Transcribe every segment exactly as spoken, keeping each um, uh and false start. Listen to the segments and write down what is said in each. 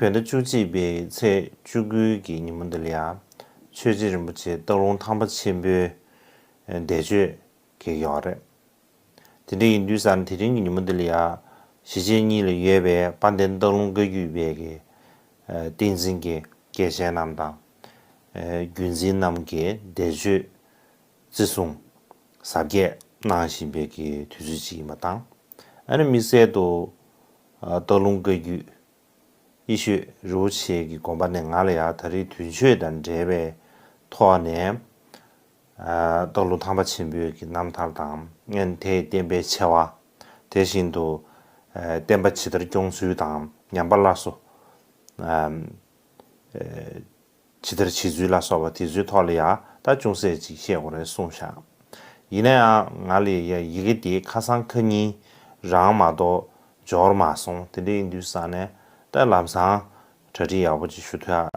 བོད་ཟླ་བཅུ་གཅིག་པའི་ཚེས་བཅུ་དགུའི་གི་ཉིན་མོ་འདི་ལ་ཡང་ཆོས་རྗེ་རིན་པོ་ཆེ་སྟག་ལུང་ཐང་པ་ཆེན་པོའི་འདས་མཆོད་གི་ཡོད་རེད། དེ་འདྲ་ཡིན་དུས་ཙང་དེ་རིང་གི་ཉིན་མོ་འདི་ལ་ཡང་གཞིས་བྱེས་གཉིས་ལ་ཡོད་པའི་དཔལ་ལྡན་སྟག་ལུང་བཀའ་བརྒྱུད་པའི་གི་བསྟན་འཛིན་གྱི་སྐྱེས་ཆེན་རྣམས་དང་བརྒྱུད་འཛིན་རྣམས་ཀྱི་འདས་མཆོད་བརྩི་སྲུང་གཟབ་རྒྱས་གནང་བཞིན་པའི་གི་དུས་ཚོད་ཅིག་ཡིན་པ་དང་། ཨ་ནི་དམིགས་བསལ་དུ་སྟག་ལུང་བཀའ་བརྒྱུད་ཡེ་ཤེས་རི་བོ་ཆེ་གི་དགོན་པ་ནས་ང་ལ་ཡང་ད་རེས་དུས་མཆོད་དང་འབྲེལ་བའི་ཐོག་ནས་སྟག་ལུང་ཐང་པ་ཆེན་པོའི་གི་རྣམ་ཐར་དང་། དེའི་བསྟན་པའི་ཆེ་བ། དེ་བཞིན་དུ་བསྟན་པ་ཇི་ལྟར་སྐྱོང་ཚུལ་དང་། ཉམས་པ་སླར་གསོ་ཇི་ལྟར་བྱེད་ཚུལ་ལ་སོགས་པ་དེ་ཚོའི་ཐོག་ལ་ཡང་ད་ཅུང་ཟད་ཅིག་བཤད་དགོས་རེད་གསུངས་ཤག་ཡིན་ན་ཡང་ང་ལ་ཡ་ཡི་གེ་དེ་ཁ་སང་ཁ་ཉིན་རང་མ་གཏོགས་འབྱོར་མ་སོང་། དེ་འདྲ་ཡིན་དུས་ཙང་ནས་ད་ལམ་སང་གྲ་སྒྲིག་ཡག་པོ་ཅིག་ཞུ་ཐུབ་ཡ་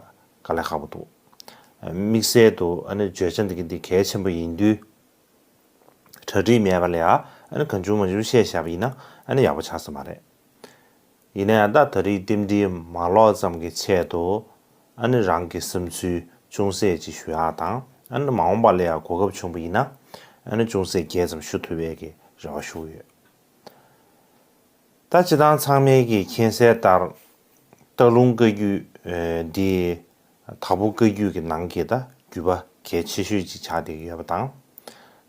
དཀའ་ལས་ཁག་པོ་འདུག་དམིགས་བསལ་དུ་ཨ་ནི་བརྗོད་བྱ་འདི་གི་འདི་གལ་ཆེན་པོ་ཡིན་དུས། གྲ་སྒྲིག་མེད་པ་ལ་ཡང་ཨ་ནི་གང་བྱུང་མང་བྱུང་བཤད་བཞག་པ་ཡིན་ན་ཨ་ནི་ཡག་པོ་ཆགས་ས་མ་རེད། ཡིན་ན་ཡང་ད་ད་རེས་རྟེན་འབྲེལ་མ་ལོག་ཙམ་གྱི་ཆེད་དུ་ཨ་ནི་རང་གི་བསམ་ཚུལ་ཅུང་ཟད་ཅིག་ཞུ་ཡག་དང་། ཨ་ནི་མ་འོངས་པ་ལ་ཡང་གོ་སྐབས་བྱུང་བ་ཡིན་ན་ཨ་ནི་ཅུང་ཟད་རྒྱས་ཙམ་ཞུ་ཐུབ་པའི་གི་རེ་བ་ཞུ་གི་ཡོད། ད་སྤྱིར་བཏང་ཚང་མས་ཀྱི་མཁྱེན་གསལ་ལྟར། སྟག་ལུང་བཀའ་བརྒྱུད་འདི་དྭགས་པོ་བཀའ་བརྒྱུད་ཀྱི་ནང་གི་ད་བརྒྱུད་པ་གལ་ཆེ་ཤོས་ཅིག་ཆགས་བསྡད་ཀྱི་ཡོད་པ་དང་།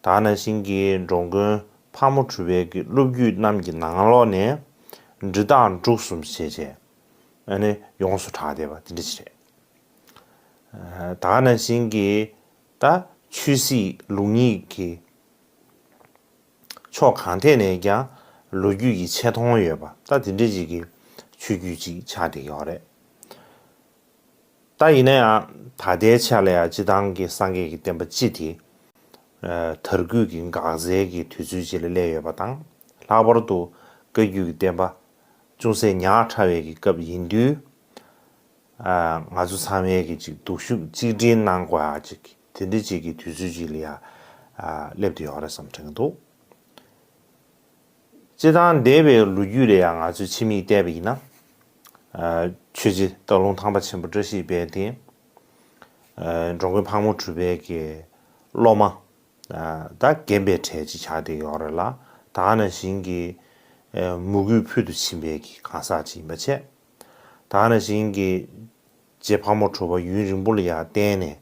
ད་ག་ནང་བཞིན་གྱི་འགྲོ་མགོན་ཕག་མོ་གྲུ་པའི་གི་སློབ་བརྒྱུད་རྣམས་ཀྱི་ནང་ལོགས་ནས་འབྲི་སྟག་འབྲུག་གསུམ་ཞེས་བྱས་ཨ་ནི་ཡོངས་སུ་གྲགས་བསྡད་པ་དེ་འདྲ་ཅིག་རེད། ད་ག་ནང་བཞིན་གྱི་ད་ཆོས་སྲིད་ལུགས་གཉིས་ཀྱི་ཕྱོགས་གང་ཐད་ནས་ཀྱང་ལོ་རྒྱུས་ཀྱི་ཆེ་མཐོང་ཡོད་པ་ད་དེ་འདྲ་ཅིག་གི་ཆོས་བརྒྱུད་ཅིག་ཆགས་བསྡད་ཡོད་རེད། ད་ཡིན་ན་ཡང་ད་ལྟའི་ཆ་ལ་ཡང་སྤྱིར་བཏང་གི་སངས་རྒྱས་ཀྱི་བསྟན་པ་སྤྱི་དེ་དར་རྒུད་ཀྱི་འགག་རྩའི་གི་དུས་ཚོད་ཅིག་ལ་སླེབས་ཡོད་པ་དང་། ལྷག་པར་དུ་བཀའ་བརྒྱུད་ཀྱི་བསྟན་པ་ཅུང་ཟད་ཉག་ཕྲ་བའི་གི་སྐབས་ཡིན་དུས། ང་ཚོ་ཚང་མས་ཀྱི་ཅིག་སྡུག་ཤུགས་གཅིག་སྒྲིལ་གནང་དགོས་ཡ་ཅིག་དེ་འདྲ་ཅིག་གི་དུས་ཚོད་ཅིག་ལ་ཡ་སླེབས་བསྡད་ཡོད་རེད་བསམ་དྲན་གྱི་འདུག་སྤྱིར་བཏང་འདས་པའི་ལོ་རྒྱུས་ལ་ཡང་ང་ཚོས་ཕྱི་མིག་བལྟས་པ་ཡིན་ན། ཆོས་རྗེ་སྟག་ལུང་ཐང་པ་ཆེན་པོ་བཀྲ་ཤིས་དཔལ་དེ། འགྲོ་མགོན་ཕག་མོ་གྲུ་པའི་གི་སློབ་མ། ད་རྒན་པའི་གྲས་ཅིག་ཆགས་བསྡད་ཡོད་རེད་ལ། ད་ག་ནང་བཞིན་གྱི་མོས་གུས་ཕུལ་དུ་ཕྱིན་པའི་གི་གང་ཟག་ཅིག་ཡིན་པ་བྱས། ད་ག་ནང་བཞིན་གྱི་རྗེ་ཕག་མོ་གྲུ་པ་ཡུན་རིང་པོ་ལ་ཡང་བརྟེན་ནས་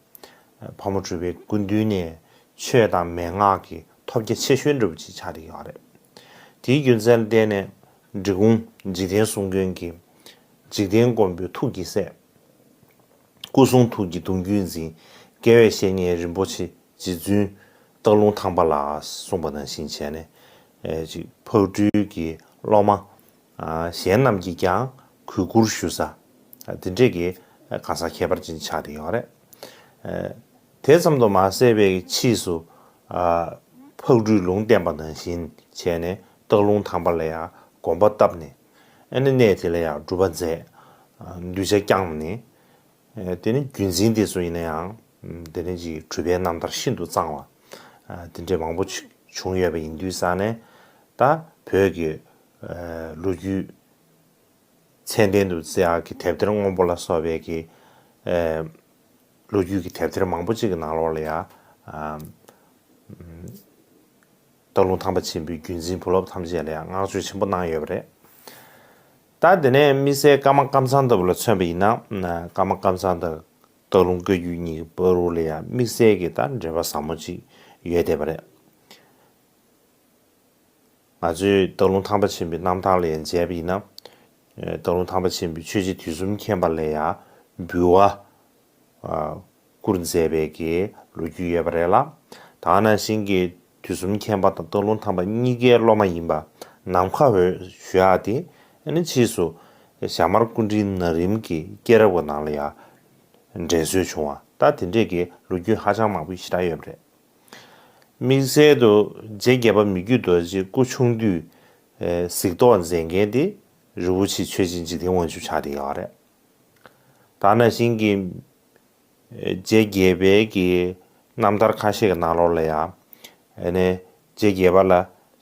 ཕག་མོ་གྲུ་པའི་སྐུ་མདུན་ནས་ཆོས་དང་མན་ངག་གི་ཐོབ་རྒྱ་ཆེ་ཤོས་འདྲ་པོ་ཅིག་ཆགས་བསྡད་ཡོད་རེད། དེའི་རྒྱུ་མཚན་ལ་བརྟེན་ནས་འབྲི་གུང་འཇིག་རྟེན་གསུམ་མགོན་གྱི་འཇིག་རྟེན་མགོན་པོའི་ཐུགས་ཀྱི་སྲས། སྐུ་གསུང་ཐུགས་ཀྱི་གདུང་རྒྱུད་འཛིན། དགེ་བའི་བཤེས་གཉེན་རིན་པོ་ཆེ་རྗེ་བཙུན་སྟག་ལུང་ཐང་པ་ལ་གསུངས་པ་ནང་བཞིན་བྱས་ནས། ཅིག་ཕག་གྲུའི་གི་སློབ་མ་གཞན་རྣམས་ཀྱིས་ཀྱང་གུས་བཀུར་ཞུ་ས་དེ་འདྲས་ཀྱི་གང་ཟག་ཁྱད་པར་ཅན་ཆགས་བསྡད་ཡོད་རེད། དེ་ཙམ་དུ་མ་ཟད་པའི་ཕྱིས་སུ་ཕག་གྲུས་ལུང་བསྟན་པ་ནང་བཞིན་བྱས་ནས་སྟག་ལུང་ཐང་པ་ལ་ཡང་དགོན་པ་བཏབ་ནས། ཨ་ནི་གནས་དེ་ལ་ཡང་སྒྲུབ་པ་མཛད། གདུལ་བྱ་བསྐྱངས་ནས། དེ་ནི་བརྒྱུད་འཛིན་དེ་ཚོ་ཡིན་ན་ཡང་དེ་ནི་ཅིག་གྲུབ་པའི་རྣམ་ཐར་ཤིན་ཏུ་གཙང་བ་དེ་འདྲའི་མང་པོ་བྱུང་ཡོད་པ་ཡིན་དུས་ཙང་ནས། ད་བོད་ཀྱི་ལོ་རྒྱུས་ཚད་ལྡན་དུ་བརྩི་ཡག་གི་དེབ་ཐེར་སྔོན་པོ་ལ་སོགས་པའི་གི་ལོ་རྒྱུས་ཀྱི་དེབ་ཐེར་མང་པོ་ཅིག་གི་ནང་ལོགས་ལ་ཡང་། སྟག་ལུང་ཐང་པ་ཆེན་པོའི་བརྒྱུད་འཛིན་བུ་སློབ་ཐམས་ཅད་ལ་ཡང་བསྔགས་བརྗོད་ཆེན་པོ་གནང་ཡོད་པ་རེད། ད་དེ་ནས་དམིགས་བསལ་ཀརྨ་ཀཾ་ཚང་ལྟ་བུ་ལ་མཚོན་པ་ཡིན་ན། ཀརྨ་ཀཾ་ཚང་དང་སྟག་ལུང་བཀའ་བརྒྱུད་གཉིས་ཀྱི་བར་དུ་ལ་ཡང་དམིགས་བསལ་གྱི་ད་འབྲེལ་བ་ཟབ་མོ་ཅིག་ཡོད་བསྡད་པ་རེད། ང་ཚོས་སྟག་ལུང་ཐང་པ་ཆེན་པོའི་རྣམ་ཐར་ལ་ཡང་མཇལ་བ་ཡིན་ན། སྟག་ལུང་ཐང་པ་ཆེན་པོའི་ཆོས་རྗེ་དུས་གསུམ་མཁྱེན་པ་ལ་ཡང་འབུལ་བ་བསྐུར་མཛད་པའི་གི་ལོ་རྒྱུས་ཡོད་པ་རེད་ལ། ད་ག་ནང་བཞིན་གྱི་དུས་གསུམ་མཁྱེན་པ་དང་སྟག་ལུང་ཐང་པ་གཉིས་ཀའི་སློབ་མ་ཡིན་པ་ནམ་མཁའ་འོད་ཞུ་ཡག་དེ་ཨ་ནི་ཕྱིས་སུ་ཞྭ་དམར་སྐུ་ཕྲེང་ན་རིམ་གྱི་སྐྱེས་རབས་ཀྱི་ནང་ལ་ཡང་འདྲེན་སྲོལ་བྱུང་བ་ད་དེ་འདྲས་ཀྱི་ལོ་རྒྱུས་ཧ་ཅང་མང་པོ་ཞེ་དྲག་ཡོད་པ་རེད། དམིགས་བསལ་དུ་རྗེ་བརྒྱད་པ་མི་བསྐྱོད་རྡོ་རྗེ་སྐུ་ཆུང་དུས་གཟིགས་རྟོག་མཛད་མཁན་དེ་རི་བོ་ཆེ་ཆོས་རྗེ་འཇིག་རྟེན་དབང་ཕྱུག་ཆགས་བསྡད་ཡོད་རེད། ད་ག་ནང་བཞིན་གྱི་རྗེ་བརྒྱད་པའི་གི་རྣམ་ཐར་ཁ་ཤས་ཀྱི་ནང་ལོགས་ལ་ཡང་། ཨ་ནི་རྗེ་བརྒྱད་པ་ལ་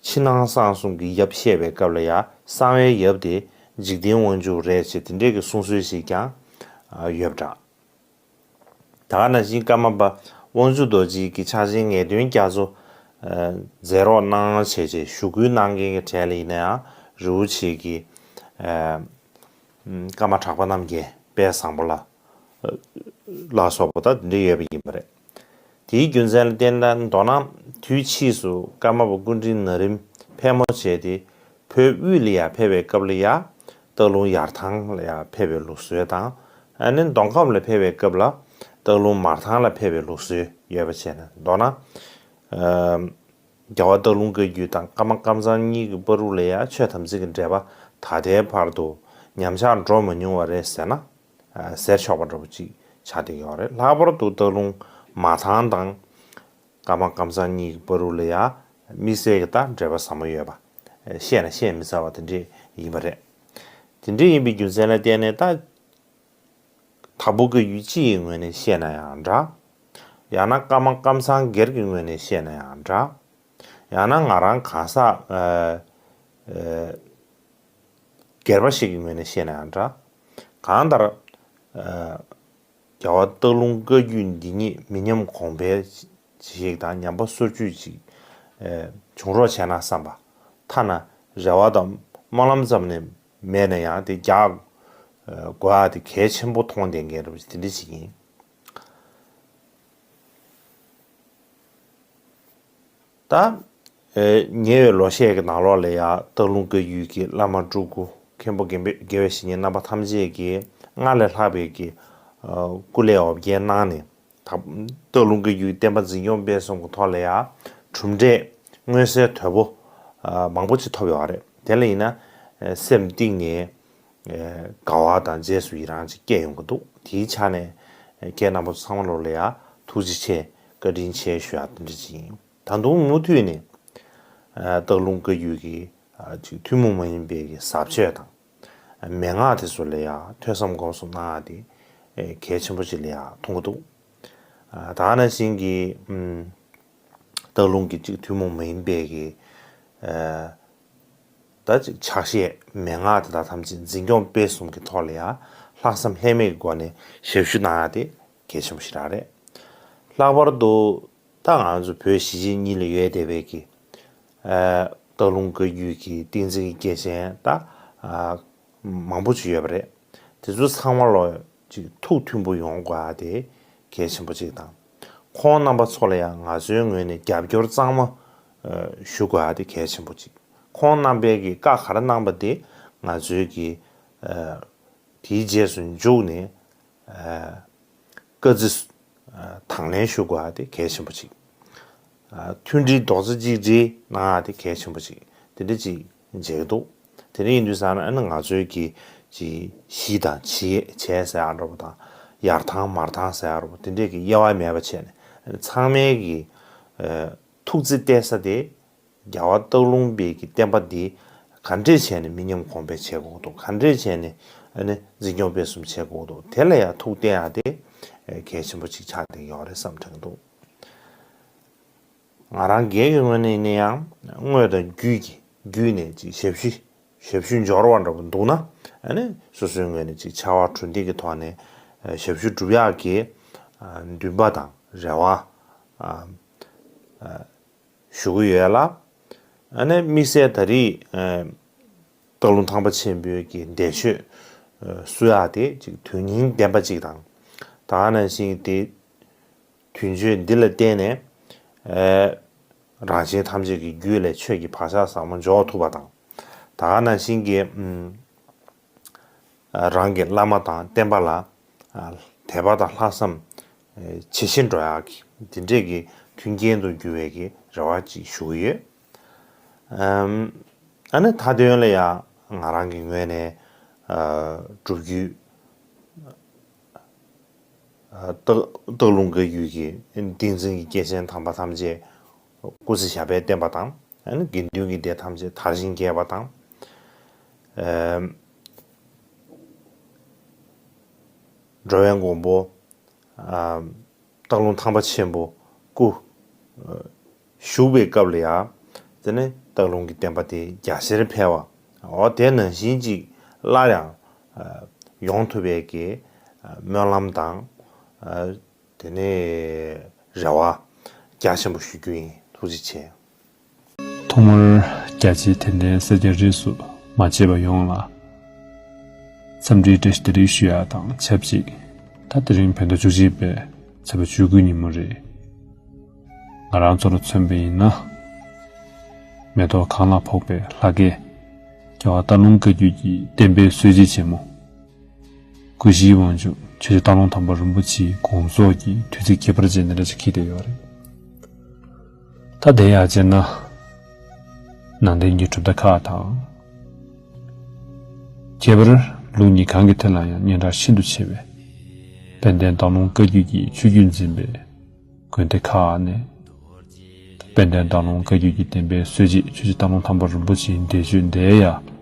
ཕྱི་ནང་གསང་གསུམ་གྱི་ཡབ་བཤད་པའི་སྐབས་ལ་ཡང་གསང་བའི་ཡབ་དེ་ འཇིག་རྟེན་དབང་ཕྱུག་རེད་ཅེས་དེ་འདྲས་ཀྱི་གསུང་སྲོལ་ཞིག་ཀྱང་ཡོད་པ་འདྲ། ད་ག་ནང་བཞིན་ཀརྨ་པ་དབང་ཕྱུག་རྡོ་རྗེ་གི་ཕྱག་ཆེན་ངེས་དོན་རྒྱ་མཚོ་མཛད་རོགས་གནང་བྱས་རྗེས་ཞུ་སྐུལ་གནང་མཁན་གྱི་གྲས་ལ་ཡིན་ན་ཡང་རི་བོ་ཆེ་གི་ཀརྨ་གྲགས་པ་རྣམ་རྒྱལ་དཔལ་བཟང་པོ་ལ་ལ་སོགས་པ་དང་དེ་འདྲ་ཡོད་པ་ཡིན་པ་རེད། དེའི་རྒྱུ་མཚན་ལ་བརྟེན་ན་མདོར་ན་དུས་ཕྱིས་སུ་ཀརྨ་པ་སྐུ་ཕྲེང་ན་རིམ་ཕལ་མོ་ཆེ་དེ་བོད་དབུས་ལ་ཡར་ཕེབས་པའི་སྐབས་ལ་ཡང་སྟག་ལུང་ཡར་ཐང་ལ་ཡར་ཕེབས་པའི་ལུགས་སྲོལ་དང་། ཨ་ནི་མདོ་ཁམས་ལ་ཕེབས་པའི་སྐབས་ལ་སྟག་ལུང་མར་ཐང་ལ་ཕེབས་པའི་ལུགས་སྲོལ་ཡོད་པ་བྱས་ན། མདོར་ན། ཨ། རྒྱལ་བ་སྟག་ལུང་བཀའ་བརྒྱུད་དང་ཀརྨ་ཀཾ་ཚང་གཉིས་ཀྱི་བར་དུ་ལ་ཡང་ཆོས་དམ་ཚིག་གི་འབྲེལ་བ་ད་ལྟའི་བར་དུ་ཉམས་ཆག་འགྲོ་མ་མྱོང་བ་རེད་ཟེར་ན། ཨ། ཟེར་ཆོག་པ་འདྲ་པོ་ཅིག་ཆགས་བསྡད་ཡོད་རེད། ལྷག་པར་དུ་སྟག་ལུང་མར་ཐང་དང་ཀརྨ་ཀཾ་ཚང་གཉིས་ཀྱི་བར་དུ་ལ་ཡང་དམིགས་བསལ་གྱི་ད་འབྲེལ་བ་ཟབ་མོ་ཡོད་པ། བཤད་ན་བཤད་མི་ཚར་བ་དེ་འདྲས་ཡིན་པ་རེད། དེ་འདྲས་ཡིན་པའི་རྒྱུ་མཚན་ལ་བརྟེན་ནས་ད། དྭགས་པོ་བཀའ་བརྒྱུད་སྤྱི་ཡི་ངོས་ནས་བཤད་ན་ཡང་འདྲ། ཡང་ན་ཀརྨ་ཀཾ་ཚང་སྒེར་གྱི་ངོས་ནས་བཤད་ན་ཡང་འདྲ། ཡང་ན་ང་རང་གང་ཟག་ཨ་ཨ་སྒེར་པ་ཞིག་གི་ངོས་ནས་བཤད་ན་ཡང་འདྲ། གང་ལྟར། ཨ། རྒྱལ་བ་སྟག་ལུང་བཀའ་བརྒྱུད་འདི་ཉིད་མི་ཉམས་གོང་འཕེལ་ཅིག་དང་ཉམས་པ་སོར་ཆུད་ཅིག་ཨ་བྱུང་རོགས་བྱས་ན་བསམ་པ། ཐ་ན་རེ་བ་དང་སྨོན་ལམ་ཙམ་ནས་མེད་ན་ཡང་དེ་རྒྱག་དགོས་ཨ་དེ་གལ་ཆེན་པོ་མཐོང་བསྡད་མཁན་རེད་པ་དེ་འདྲ་ཞིག་ཡིན། ད། ཨེ། ཉེ་བའི་ལོ་ཤས་ཀྱི་ནང་ལོགས་ལ་ཡང་སྟག་ལུང་བཀའ་བརྒྱུད་ཀྱི་བླ་མ་སྤྲུལ་སྐུ་མཁན་པོ་དགེ་བའི་དགེ་བའི་བཤེས་གཉེན་རྣམ་པ་ཐམས་ཅད་ཀྱིས་སྔར་ལས་ལྷག་པའི་གི་ཨ་སྐུ་ལས་འོ་བརྒྱལ་གནང་ནས། ད་སྟག་ལུང་བཀའ་བརྒྱུད་བསྟན་པ་འཛིན་སྐྱོང་སྤེལ་གསུམ་གྱི་ཐོག་ལ་ཡང་གྲུབ་འབྲས་མངོན་གསལ་དོད་པོ་ཨ་མང་པོ་ཅིག་ཐོབ་ཡོད་རེད། དེ་ལ་ཡིན་ན་ཨེ་སེམས་གཏིང་ནས་ཨེ་དགའ་བ་དང་རྗེས་སུ་ཡི་རང་ཅིག་སྐྱེས་ཡོང་གི་འདུག་དེའི་ཆ་ནས་ཨེ་ཁྱེད་རྣམ་པ་ཚོ་ཚང་མ་ལོ་ལ་ཡང་ཐུགས་རྗེ་ཆེ་བཀའ་དྲིན་ཆེ་ཞུ་ཡག་དེ་འདྲ་ཅིག་ཡིན། ད་དུང་མུ་མཐུད་ནས་ཨ་སྟག་ལུང་བཀའ་བརྒྱུད་ཀྱི་ཨ་ཅིག་ཐུན་མོང་མ་ཡིན་པའི་གི་ཟབ་ཆོས་དང་། མན་ངག་དེ་ཚོ་ལ་ཡང་ཐོས་བསམ་སྒོམ་གསུམ་གནང་ཡག་དེ་ཨེ་གལ་ཆེན་པོ་ཅིག་ལ་ཡང་མཐོང་གི་འདུག་ཨ་ད་ག་ནང་བཞིན་གྱི་ཨམ་སྟག་ལུང་གི་ཅིག་ཐུན་མོང་མ་ཡིན་པའི་གི་ཨ་ད་ཅིག་ཕྱག་བཞེས་མན་ངག་དེ་དག་ཐམས་ཅད་འཛིན་སྐྱོང་སྤེལ་གསུམ་གྱི་ཐོག་ལ་ཡང་ལྷག་བསམ་ལྷད་མེད་ཀྱི་སྒོ་ནས་ཞབས་ཞུ་གནང་ཡག་དེ་གལ་ཆེན་པོ་ཞིག་རང་རེད། ལྷག་པར་དུ་ད་ང་ཚོ་བོད་གཞིས་བྱེས་གཉིས་ལ་ཡོད་བསྡད་པའི་གི་ཨ་སྟག་ལུང་བཀའ་བརྒྱུད་ཀྱི་ཏིང་འཛིན་གྱི་སྐྱེས་ཆེན་ད་ཨ་མང་པོ་ཅིག་ཡོད་པ་རེད། དེ་ཚོ་ཚང་མ་ལོ་ཅིག་ཐུགས་མཐུན་པོ་ཡོང་དགོས་ཨ་དེ་གལ་ཆེན་པོ་ཅིག་དང་། ཁོང་རྣམ་པ་ཚོ་ལ་ཡང་ང་ཚོའི་ངོས་ནས་རྒྱབ་སྐྱོར་གཙང་མ་ཨ་ཞུ་དགོས་ཨ་དེ་གལ་ཆེན་པོ་ཅིག་ཁོང་རྣམ་པས་ཀྱི་བཀའ་ག་རེ་གནང་པ་དེ་ང་ཚོའི་གི་ཨ་དེའི་རྗེས་སུ་འཇུག་ནས། ཨ་བཀའ་བརྩི་ཨ་དང་ལེན་ཞུ་དགོས་ཨ་དེ་གལ་ཆེན་པོ་ཅིག་ཨ་མཐུན་སྒྲིལ་རྡོག་རྩ་གཅིག་སྒྲིལ་གནང་ཨ་དེ་གལ་ཆེན་པོ་ཅིག་དེ་འདྲ་ཅིག་མཇལ་གི་འདུག་དེ་འདྲ་ཡིན་དུས་ཙང་ན་ཨ་ནི་ང་ཚོའི་གི་ཅིག་གཞིས་དང་བྱེས་བྱེས་ཟེར་ཡག་འདྲ་པོ་དང་ཡར་ཐང་མར་ཐང་ཟེར་ཡག་འདྲ་པོ་དེ་འདྲས་ཀྱི་དབྱེ་བ་མེད་པ་བྱས་ནས་ཨ་ནི་ཚང་མའི་གི་ཨ་ཐུགས་རྩིས་གཏད་ས་དེ། རྒྱལ་བ་སྟག་ལུང་པའི་གི་བསྟན་པ་འདི་ག་འདྲས་བྱས་ནས་མི་ཉམས་གོང་འཕེལ་བྱེད་དགོས་འདུག་ག་འདྲས་བྱས་ནས་ཨ་ནི་འཛིན་སྐྱོང་སྤེལ་གསུམ་བྱེད་དགོས་འདུག་དེ་ལ་ཡང་ཐུགས་གཏད་ཡག་དེ་གལ་ཆེན་པོ་ཅིག་ཆགས་བསྡད་ཡོད་རེད་བསམ་དྲན་འདུག་ང་རང་སྒེར་གྱི་ངོས་ནས་ཡིན་ན་ཡང་དངོས་དང་བརྒྱུད་ཀྱི་བརྒྱུད་ནས་ཅིག་ཞབས་ཞུ་ཞབས་ཞུ་འབྱོར་བ་འདྲ་པོ་འདུག་ན་ཨ་ནི་སོ་སོའི་ངོས་ནས་ཅིག་ཕྱར་བ་གྲུ་འདེགས་ཀྱི་ཐོག་ནས་ཞབས་ཞུ་སྒྲུབ་ཡག་གི་འདུན་པ་དང་རེ་བ། ཞུ་གི་ཡོད་ལ། ཨ་ནི་དམིགས་བསལ་ད་རེས་ཨ་སྟག་ལུང་ཐང་པ་ཆེན་པོའི་གི་འདས་མཆོད་ཨ་བསུ་ཡག་དེ་ཅིག་དོན་སྙིང་ལྡན་པ་ཅིག་དང་། ད་ག་ནང་བཞིན་དེ་དུས་མཆོད་འདི་ལ་བརྟེན་ནས་ཨ་རང་གཞན་ཐམས་ཅད་ཀྱི་རྒྱུད་ལ་ཆོས་ཀྱི་བག་ཆགས་ཟབ་མོ་འཇོག་ཐུབ་པ་དང་། ད་ག་ནང་བཞིན་གྱི་ཨ། རང་གི་བླ་མ་དང་བསྟན་པ་ལ་དད་པ་དང་ལྷག་བསམ་ཇེ་ཆེར་འགྲོ་ཡག་གི་འདི་འདྲས་ཀྱི་མཐུན་རྐྱེན་དུ་འགྱུར་བའི་གི་རེ་བ་ཅིག་ཞུ་གི་ཡོད། ཨ་ནི་མཐའ་དོན་ལ་ཡང་ང་རང་གི་ངོས་ནས་སྒྲུབ་བརྒྱུད་སྟག་སྟག་ལུང་བཀའ་བརྒྱུད་ཀྱི་ཏིང་འཛིན་གྱི་སྐྱེས་ཆེན་དམ་པ་ཐམས་ཅད་སྐུ་ཚེ་ཞབས་པད་བརྟན་པ་དང་། ཨ་ནི་དགེ་འདུན་གྱི་སྡེ་ཐམས་ཅད་དར་ཞིང་རྒྱས་པ་དང་། ཨ་འགྲོ་བའི་མགོན་པོ་ཨ་སྟག་ལུང་ཐང་པ་ཆེན་པོ་སྐུ་ཨ་བཞུགས་པའི་སྐབས་ལ་ཡང་དེ་ནས་སྟག་ལུང་གི་བསྟན་པ་དེ་རྒྱ་ཆེར་འཕེལ་བ། འོ་དེ་ནང་བཞིན་ཅིག་ སླར་ཡང་ཡོང་ཐུབ་པའི་གི་སྨོན་ལམ་དང་། དེ་ནས་རེ་བ་རྒྱ་ཆེན་པོ་ཞུ་རྒྱུ་ཡིན། ཐུགས་རྗེ་ཆེ། ཐོག་མར་རྒྱ་ཆེའི་དད་ལྡན་སེར་སྐྱ་རིས་སུ་མ་ཆད་པ་ཡོངས་ལ་འཚམས་འདྲིའི་བཀྲ་ཤིས་བདེ་ལེགས་ཞུ་ཡ་དང་ཆབས་ཅིག་ད་དེ་རིང་བོད་ཟླ་བཅུ་གཅིག་པའི་ཚེས་པ་བཅུ་དགུ་ཉིན་མོ་རེད། ང་རང་ཚོ་ལ་མཚོན་པ་ཡིན་ན། མེ་ཏོག་གང་ལ་ཕོག་པའི་ལྷ་སྐལ། རྒྱལ་བ་སྟག་ལུང་བཀའ་བརྒྱུད་ཀྱི་བསྟན་པའི་སྲོལ་འབྱེད་ཆེན་མོ། སྐུ་བཞིའི་དབང་ཕྱུག་ཆོས་རྗེ་སྟག་ལུང་ཐང་པ་རིན་པོ་ཆེའི་དགོངས་རྫོགས་ཀྱི་དུས་ཚིགས་ཁྱད་པར་ཅན་འདི་འདྲ་ཞིག་འཁེལ་བསྡད་ཡོད་རེད། ད་དེ་ཡང་སྤྱིར་ན། ནང་བསྟན་གྱི་གྲུབ་མཐའ་ཁག་དང་། ཁྱད་པར་ལུགས་གཉིས་གང་གི་ཐད་ལ་ཡང་སྙན་གྲགས་ཤིན་ཏུ་ཆེ་བའི་དཔལ་ལྡན་སྟག་ལུང་བཀའ་བརྒྱུད་ཀྱི་ཆོས་བརྒྱུད་འཛིན་པའི་དགོན་སྡེ་ཁག་ནས། དཔལ་ལྡན་སྟག་ལུང་བཀའ་བརྒྱུད་ཀྱི་བསྟན་པའི་སྲོལ་འབྱེད་ཆོས་རྗེ་སྟག་ལུང་ཐང་པ་རིན་པོ་ཆེའི་འདས་མཆོད་འདིར་ཡང་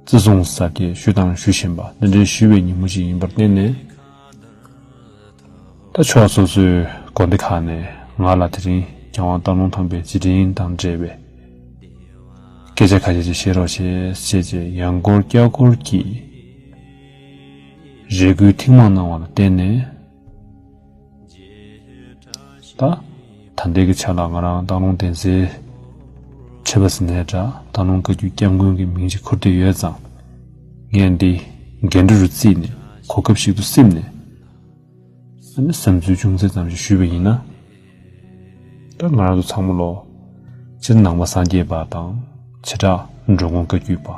བརྩི་སྲུང་གཟབ་རྒྱས་ཞུས་དང་ཞུ་བཞིན་པ་འདི་འདྲའི་ཞུ་བའི་ཉིན་མོ་ཞིག་ཡིན་པར་བརྟེན་ནས། ད་ཕྱོགས་སོ་སོའི་དགོན་སྡེ་ཁག་ནས་ང་ལ་དེ་རིང་རྒྱལ་དབང་སྟག་ལུང་ཐང་པའི་རྗེས་དྲན་དང་འབྲེལ་བའི་སྐད་ཆ་ཁ་ཤས་ཤིག་བཤད་རོགས་ཞེས་བཤད་རྗེས་ཡང་སྐོར་བསྐྱར་སྐོར་གྱིས་རེ་སྐུལ་ཐེངས་མང་གནང་བ་ལ་བརྟེན་ནས། ད། ད་ལྟའི་གི་ཆ་ལ་ང་རང་སྟག་ལུང་གདན་སའི་ཁྲི་པ་ཟེར་ནའི་འདྲ། སྟག་ལུང་བཀའ་བརྒྱུད་སྐྱབས་མགོན་གྱི་མིང་ཅིག་ཁུར་བསྡད་ཡོད་ཙང་། ངས་འདི་འགན་འཁྲི་རུ་བརྩིས་ནས་གོ་སྐབས་ཤིག་ཏུ་སེམས་ནས། ཨ་ནི་བསམ་ཚུལ་ཅུང་ཟད་ཙམ་ཞིག་ཞུས་པ་ཡིན་ན། ད་ང་རང་ཚོ་ཚང་མ་ལོ། སྤྱིར་ནང་པ་སངས་རྒྱས་པ་དང་། བྱེ་བྲག་འགྲོ་མགོན་བཀའ་བརྒྱུད་པ།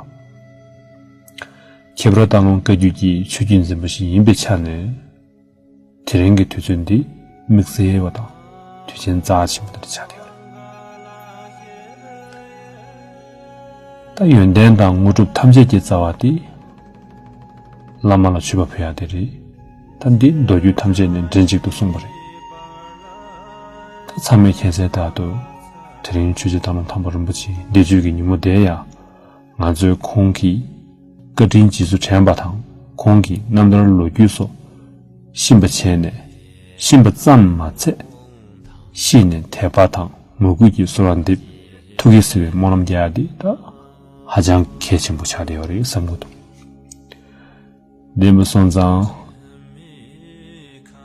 ཁྱད་པར་སྟག་ལུང་བཀའ་བརྒྱུད་ཀྱི་ཆོས་བརྒྱུད་འཛིན་པ་ཞིག་ཡིན་པའི་ཆ་ནས། དེ་རིང་གི་དུས་ཚོད་འདི་དམིགས་བསལ་བ་དང་དུས་ཆེན་རྩ་ཆེན་པོ་དེ་འདྲ་ཆགས་བསྡད་ཡོད་རེད། ད་ཡོན་ཏན་དང་དངོས་གྲུབ་ཐམས་ཅད་ཀྱི་རྩ་བ་དེ་བླ་མ་ལ་མཆོད་པ་ཕུལ་ཡ་དེ་རེད། ད་འདི་མདོ་རྒྱུད་ཐམས་ཅད་ནས་མགྲིན་གཅིག་ཏུ་གསུངས་པ་རེད། ད་ཚང་མས་མཁྱེན་གསལ་ལྟར་དུ་དེ་རིང་ཆོས་རྗེ་སྟག་ལུང་ཐང་པ་རིན་པོ་ཆེའི་འདས་མཆོད་ཀྱི་ཉིན་མོ་དེ་ཡང་། ང་ཚོས་ཁོང་གི་བཀའ་དྲིན་རྗེས་སུ་དྲན་པ་དང་། ཁོང་གི་རྣམ་ཐར་ལོ་རྒྱུས་སོགས་ཤེས་པ་བྱས་ནས། ཤེས་པ་ཙམ་མ་ཚད། ཤེས་ནས་དད་པ་དང་མོས་གུས་ཀྱི་གསོལ་བ་འདེབས། ཐུགས་ཀྱིས་བརྩེ་བའི་སྨོན་ལམ་རྒྱག་ཡ་འདི་ད་ཧ་ཅང་གལ་ཆེན་པོ་ཆགས་བསྡད་ཡོད་རེད་བསམ་གྱི་འདུག་འདི་མ་སོང་ཙང་།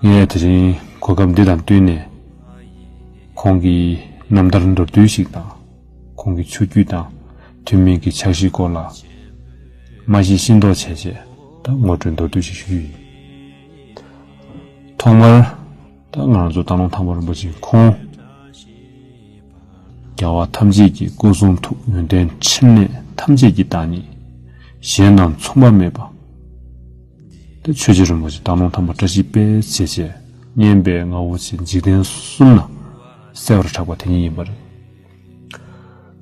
ངས་དེ་རིང་གོ་སྐབས་འདི་དང་བསྟུན་ནས། ཁོང་གི་རྣམ་ཐར་མདོར་བསྡུས་ཤིག་དང་། ཁོང་གི་ཆོས་བརྒྱུད་དང་ཐུན་མིན་གྱི་ཕྱག་བཞེས་སྐོར་ལ། མ་ཤེས་ཤེས་མདོག་བྱས་བྱས་ད་ངོ་སྤྲོད་མདོར་བསྡུས་ཤིག་ཞུ་རྒྱུ་ཡིན། ཐོག་མར་ད་ང་རང་ཚོ་སྟག་ལུང་ཐང་པ་རིན་པོ་ཆེ་ཁོང་། རྒྱལ་བ་ཐམས་ཅད་ཀྱི་སྐུ་གསུང་ཐུགས་ཡོན་ཏན་ཕྲིན་ལས་ཐམས་ཅད་ཀྱི་བདག་ཉིད། གཞན་དང་མཚུངས་པ་མེད་པ། དེ་ཆོས་རྗེ་རིན་པོ་ཆེ་སྟག་ལུང་ཐང་པ་བཀྲ་ཤིས་དཔལ་ཞེས་བྱས་སྙན་པའི་ང་དབུ་ཆེ་འཇིག་རྟེན་གསུམ་ན་གསལ་བར་གྲགས་པ་དེ་ཉིད་ཡིན་པ་རེད།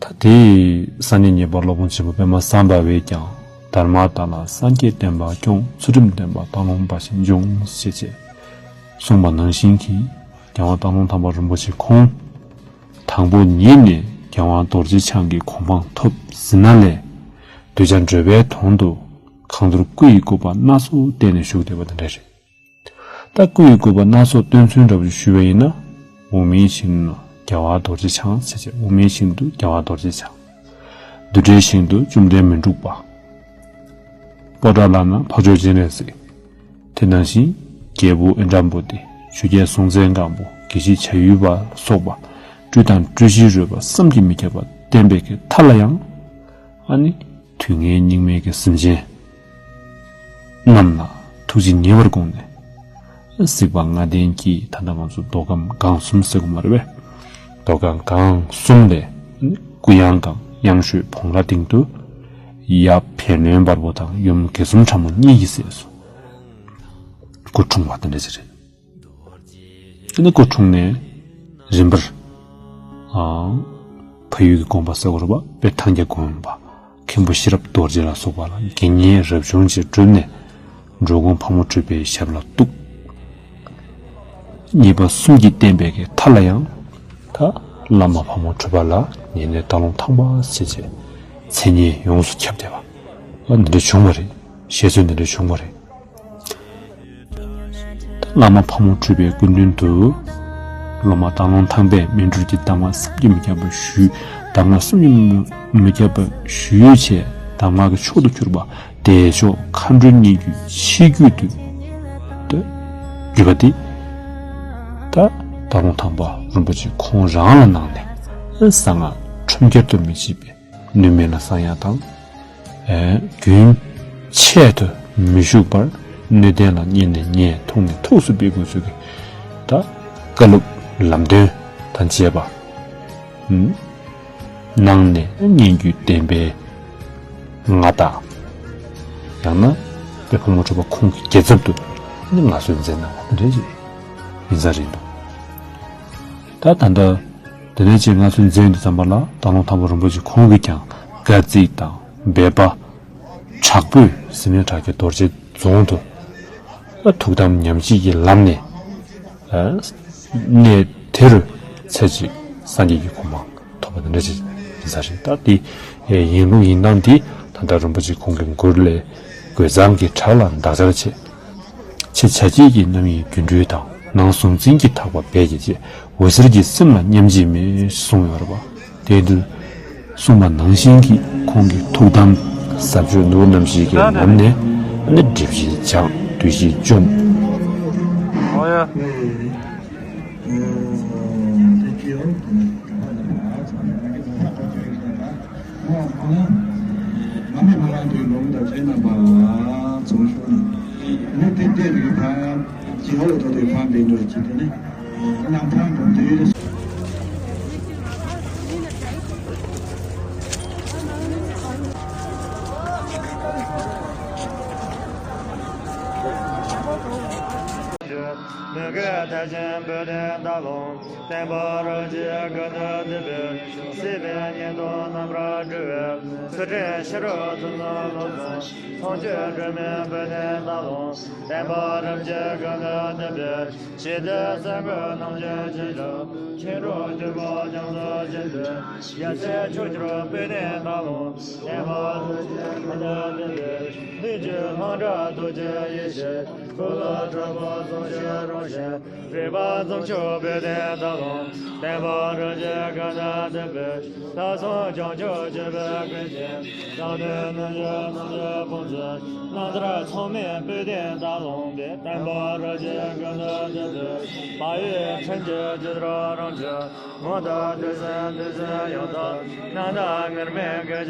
ད་དེའི་སངས་རྒྱས་གཉིས་པ་སློབ་དཔོན་ཆེན་པོ་པདྨ་སམྦྷ་ཝས་ཀྱང་། དྷརྨ་ཏཱ་ལ་སངས་རྒྱས་བསྟན་པ་སྐྱོང་། ཚུལ་ཁྲིམས་ལྡན་པ་སྟག་ལུང་པ་ཞིག་འབྱུང་། ཞེས་བྱས་གསུངས་པ་ནང་བཞིན་གྱི་རྒྱལ་དབང་སྟག་ལུང་ཐང་པ་རིན་པོ་ཆེ་ཁོང་། དང་པོ་ཉིད་ནས་རྒྱལ་དབང་རྡོ་རྗེ་འཆང་གི་གོ་འཕང་ཐོབ་ཟིན་ན་ལས། གདུལ་བྱ་འགྲོ་བའི་དོན་དུ་གང་འདུལ་སྐུ་ཡི་བཀོད་པ་སྣ་ཚོགས་བསྟན་ནས་བཞུགས་བསྡད་པ་དེ་འདྲ་རེད། ད་སྐུ་ཡི་བཀོད་པ་སྣ་ཚོགས་སྟོན་ཚུལ་འདྲ་བོ་ཞིག་ཞུས་པ་ཡིན་ན། དབུ་མའི་ཞིང་དུ་རྒྱལ་བ་རྡོ་རྗེ་འཆང་ཟེར་བྱས། དབུ་མའི་ཞིང་དུ་རྒྱལ་བ་རྡོ་རྗེ་འཆང་། རྡུལ་བྲལ་ཞིང་དུ་བཅོམ་ལྡན་མི་འཁྲུགས་པ། པོ་ཏཱ་ལ་ན་འཕགས་མཆོག་སྤྱན་རས་གཟིགས། དེ་ནང་བཞིན་རྒྱལ་པོ་ཨིནྡྲ་བོ་དྷི། ཆོས་རྒྱལ་སྲོང་བཙན་སྒམ་པོ། དགེ་བཤེས་བྱ་ཡུལ་པ་ལ་སོགས་པ་སྤྲུལ་དང་སྤྲུལ་གཞིའི་རོལ་པ་བསམ་གྱིས་མི་ཁྱབ་པ་བསྟན་པའི་གི་མཐའ་ལ་ཡང་། ཨ་ནི། དུས་ངན་སྙིགས་མའི་གི་སེམས་ཅན་རྣམས་ལ་ཐུགས་རྗེ་ཉེ་བར་དགོངས་ནས། གཟིགས་པ་ལྔ་ལྡན་གྱིས། ད་ལྟ་ང་ཚོ་མདོ་ཁམས་སྒང་གསུམ་ཟེར་གོ་མ་རེད་པས། མདོ་ཁམས་སྒང་གསུམ་ལས་ཀུ་ཡངས་སྒང་གཡང་ཤོད་བོང་རྭ་སྟེང་དུ། ཡབ་བན་བློན་འབར་པོ་དང་ཡུམ་དགེ་གསུམ་ཁྲ་མོ་གཉིས་ཀྱི་སྲས་སུ་སྐུ་འཁྲུངས་པ་དེ་འདྲ་ཞིག་རེད། དེ་ནས་སྐུ་འཁྲུངས་ནས་རིམ་པར། ཨ། ཕ་ཡུལ་གྱི་དགོན་པ་ཟེར་བ་རེད་པ། དཔེ་ཐང་རྒྱལ་དགོན་པ། མཁན་པོ་ཤེས་རབ་རྡོ་རྗེ་ལ་སོགས་པ་ལ་དགེ་བསྙེན་རབ་བྱུང་ཅིག་བསྒྲུབས་ནས་འགྲོ་མགོན་ཕག་མོ་གྲུ་པའི་ཞབས་ལ་གཏུགས། གཉེར་པ་གསུམ་གྱིས་བསྟེན་པའི་གི་མཐའ་ལ་ཡང་། ད་བླ་མ་ཕག་མོ་གྲུ་པ་ལ་ཉེ་གནས་སྟག་ལུང་ཐང་པ་ཟེར་བྱས་མཚན་སྙན་ཡོངས་སུ་ཁྱབ་བསྡད་པ། ཨ། འདི་འདྲ་བྱུང་བ་རེད། བཤད་སྲོལ་འདི་འདྲ་བྱུང་བ་རེད། བླ་མ་ཕག་མོ་གྲུ་པའི་སྐུ་མདུན་དུ། སློབ་མ་སྟག་ལུང་ཐང་པས་སྨིན་གྲོལ་གྱི་གདམས་ངག་བསམ་གྱིས་མི་ཁྱབ་པ་ཞུས། གདམས་ངག་བསམ་གྱིས་མི་ཁྱབ་པ་ཞུས་བྱས་གདམས་ངག་གི་མཆོག་ཏུ་གྱུར་པ་ བདེ་མཆོག་མཁའ་འགྲོའི་སྙན་བརྒྱུད་ཆིག་བརྒྱུད་དུ་བརྒྱུད་པ་འདི། ད་སྟག་ལུང་ཐང་པ་རིན་པོ་ཆེ་ཁོང་རང་ལ་གནང་ནས་གསང་སྔགས་ཁྲོམ་ཁྱེར་དུ་མི་བྱེད་པའི་ནུས་མེད་ལ་གསང་ཡག་དང་། རྒྱུན་ཆད་དུ་མི་བཞུགས་པར་སྣོད་ལྡན་ལ་བསྙེན་ནས་བསྙེན། ཐུགས་ནས་ཐུགས་སུ་འབད་དགོས་ཚུལ་གྱི་ད་བཀའ་སློབ་ལམ་སྟོན་དང་བཅས་པ་གནང་ནས་སྙན་བརྒྱུད་བསྟན་པའི་མངའ་བདག་ཡང་ན་དཔལ་ཕག་མོ་གྲུ་པ་ཁོང་གི་རྒྱལ་ཚབ་ཏུ་མངའ་གསོལ་མཛད་གནང་བ་འདྲ་ཞིག་ཡིན་ས་རེད་འདུག་ད་ད་ལྟ་དེ་ནས་ཅིག་མངའ་གསོལ་མཛད་ཡོང་དུས་ཙམ་པ་ལ་སྟག་ལུང་ཐང་པ་རིན་པོ་ཆེ་ཁོང་གིས་ཀྱང་དཀའ་ཚེགས་དང་འབད་པ་དྲག་པོས་ཟིལ་གནོན་དྲག་རྒྱལ་རྡོ་རྗེ་རྫོང་དུ་ཐུགས་དམ་ཉམས་བཞེས་ཀྱི་ལམ་ནས་གནས་དེ་རུ་ཚེ་གཅིག་སངས་རྒྱས་ཀྱི་གོ་འཕང་ཐོབ་པ་དེ་འདྲ་ཞིག་ཡིན་ས་རེད། ད་དེ་ཡིན་ལུགས་ཡིན་སྟངས་དེ་ད་ལྟ་རིན་པོ་ཆེ་ཁོང་གི་མགུར་ལས། རྒོད་ཚང་གི་བྲག་ལ་འདག་སྦྱར་ཆེ། ཕྱི་བྱ་བྱེད་ཀྱི་རྣམ་གཡེང་སྒྱུ་འཕྲུལ་དང་། ནང་གཟུང་འཛིན་གྱི་ཐག་པ་རྦད་ཀྱིས་བཅད། འོད་གསལ་གྱི་སེམས་ལ་མཉམ་བརྗེ་མེད། གསུངས་ཡོད་རེད་པ། དེ་དུས་གསུངས་པ་ནང་བཞིན་གྱི་ཁོང་གི་ཐུགས་དམ་ཟབ་ཆོས་ནོར་བུ་རྣམ་བཞི་གི་ལམ་ནས་ཨ་ནི་སྒྲིབ་བཞི་སྦྱངས། བདུད་བཞི་བཅོམ། མོས་གུས་དད་ཅན་བོད་དོན་བདག་ལུང་། བསྟན་པ་རབ་རྒྱས་ཀུན་ཏུ་བསྟན་པའི། སྲིད་པའི་ཉེན་ལྟུང་རྣམ་པར་སྒྲོལ་བའི། ཚུལ་ཁྲིམས་ཤེས་རབ་ཐུགས་སུ་ལྷུང་བཟུང་། མཐོང་ཆོས་སྒྲོན་མེ་བོད་དོན་བདག་ལུང་། བསྟན་པ་རབ་རྒྱས་ཀུན་ཏུ་བསྟན་པའི། ཞི་བདེའི་སེམས་རྒྱུད་རྣམ་དཔྱོད་ཅན། མཁྱེན་གྲོལ་སྤྱོད་པ་རྒྱ་མཚོ་ཆེན་པོའི། རྒྱལ་སྲས་ཆོས་འབྱོར་བོད་དོན་བདག་ལུང་། བསྟན་པ་རབ་རྒྱས་ཀུན་ཏུ་བསྟན་པའི། སྣོད་བཅུད་ལྷ་འདྲེ་རྡོ་རྗེ་ཡེ་ཤེས། ཀུན་ལ་གྲགས་པ་ཚོགས་ཀྱི་རང་བཞིན། རིག་པ་བཟང་སྤྱོད་བོད་དོན་བདག་ལུང་། བསྟན་པ་རབ་རྒྱས་ཀུན་ཏུ་བསྟན་པའི། ལྷག་བསམ་བྱང་ཆུབ་སྤྱོད་པའི་ཀུན་མཁྱེན། བྱང་སྣོད་རྣལ་འབྱོར་རྣམ་དག་དཔུང་ཚོགས། རྣམ་ཐར་མཚམས་མེད་བོད་དོན་བདག་ལུང་པའི། བསྟན་པ་རབ་རྒྱས་ཀུན་ཏུ་བསྟན་པའི། བག་ཡོད་ཕྲིན་གྱིས་རྒྱུད་དུ་རང་གྲོལ། མངོན་མཐོ་དུས་གསུམ་དུས་གསུམ་ཡང་དག་རྣམ་དག་ངུར་སྨྲིག་གི།